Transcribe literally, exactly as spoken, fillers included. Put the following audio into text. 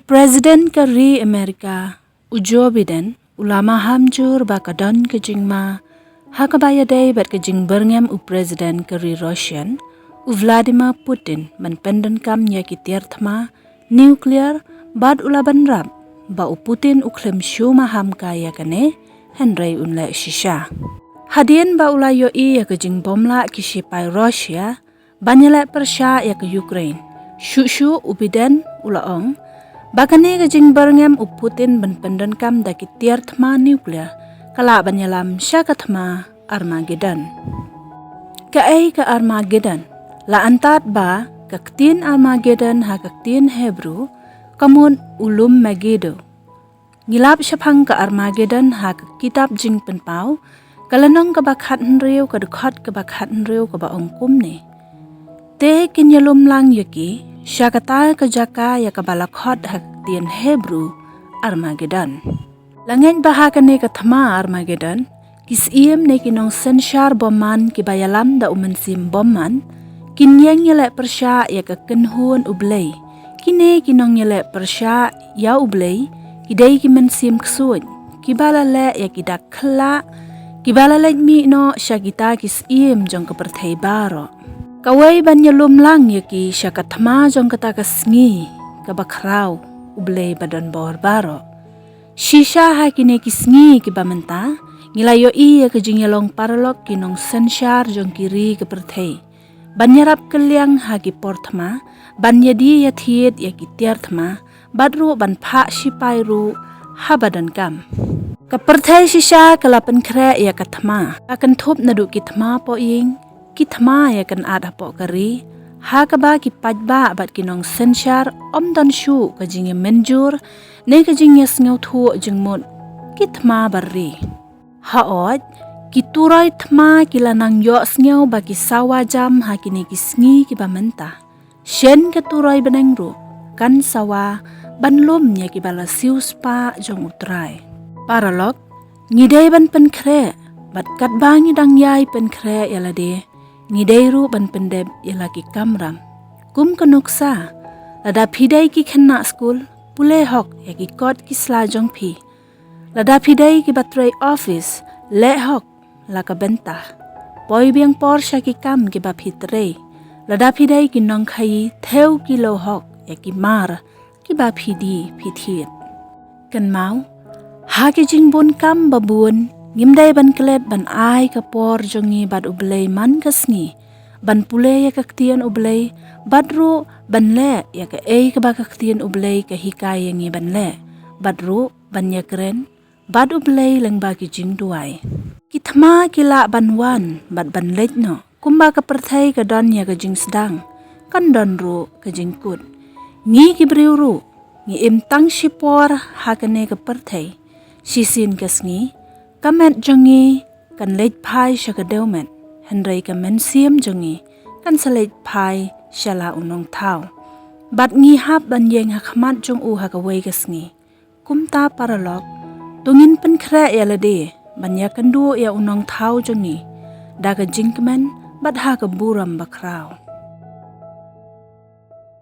President ka ri America, u Joe Biden, u la maham jur ba ka don ka jingma ha kaba ïadei bad ka jingbyrngem u President ka ri Russian, u Vladimir Putin, ban pyndonkam ïa ki tiar thma nuclear, bad u la bynrap ba u Putin u khlem shu maham kai ïa kane, hynrei un leh shisha. Hadien ba u la ïohi ïa ka jingbym lah ki shipai Russia ban ïaleh pyrshah ïa ka Ukraine, shuh shuh u Biden u la ong ba kane ka jingbyrngem u Putin ban pyndonkam da ki tiar thma nuclear ka lah ban ïalam sha ka thma Armageddon. Kaei ka Armageddon? La antad ba ka ktien Armageddon ha ka ktien Hebrew ka mut u lum Megiddo. Ngi lap shaphang ka Armageddon ha ka kitab Jingpynpaw, ka lynnong kaba khathynriew, ka dkhot kaba khathynriew, kaba ong kumne: Te kin ïalum lang ïa ki sha kata ka jaka ïa kaba la khot ha ka ktien Hebrew Armageddon. La ngeit ba ha kane ka thma Armageddon, ki syiem ne ki nongsynshar bymman kiba ïalam da u mynsiem bymman kin ïeng ïaleh pyrshah ïa ka kynhun U Blei. Kine ki nongïaleh pyrshah ïa U Blei ki dei ki mynsiem ksuid kiba la leh ïa ki dak khlak, kiba la leit mih noh sha kita ki syiem jong ka pyrthei baroh. Kawei ban ïalum lang ïa ki sha ka thma jong kata ka sngi kaba khraw U Blei ba don bor baroh. Shisha ha kine ki sngi kiba mynta, ngi la ïohi ïa ka jingïalong paralok ki nongsynshar jong ki ri ka pyrthei ban ïarap kylliang ha ki por thma, ban ïadie ïathied ïa ki tiar thma, bad ruh ban phah shipai ruh haba donkam. Ka pyrthei shisha ka la pynkhreh ïa ka thma, ka kynthup naduh ki thma pohïing, ki thma ïakynad hapoh ka ri, ha kaba ki paidbah bad ki nongsynshar ym don shuh ka jingïamynjur ne ka jingïasngewthuh jingmut ki thma bar ri. Haoid, ki turoi thma ki la nang ïohsngew ba ki sawa jam ha kine ki sngi kiba mynta. Shen ka turoi bneng ruh kan sawa ban lum ïa kiba la siewspah jong U Trai. Paralok, ngi dei ban pynkhreh, bad katba ngi dang ïai pynkhreh ïa lade, ngi dei ruh ban pyndep ïa la ki kamram. Kum ka nuksa, lada phi dei ki khynnah skul, pule hok ïa ki kot ki sla jong phi. Lada phi dei kiba trei office, leh hok la ka bynta. Poi biang por sha ki kam kiba phi trei. Lada phi dei ki nongkhaïi, thew kilo hok ïa ki mar kiba phi die phi thied. Kynmaw, ha ki jingbun kam ba bun, ngim dei ban klet ban ai ka por jong ngi bad U Blei man ka sngi ban pule ïa ka ktien U Blei, bad ruh ban leh ïa kaei kaba ka ktien U Blei ka hikai ïa ngi ban leh, bad ruh ban ïakren bad U Blei lyngba ki jingduwai. Ki thma ki lah ban wan bad ban leit noh, kumba ka pyrthei ka don ïa ka jingsdang, kan don ruh ka jingkut. Ngi ki briew ruh, ngi im tang shipor ha kane ka pyrthei. Shisien ka sngi, ka met jong ngi kan leit phai sha ka dewmet, hynrei ka mynsiem jong ngi kan sa leit phai sha la U Nongthaw. Bad ngi hap ban ïeng ha khmat jong U ha kawei ka sngi. Kumta paralok, to ngin pynkhreh ïa lade ban ïakynduh ïa U Nongthaw jong ngi da ka jingkmen bad ha ka burom bakhraw.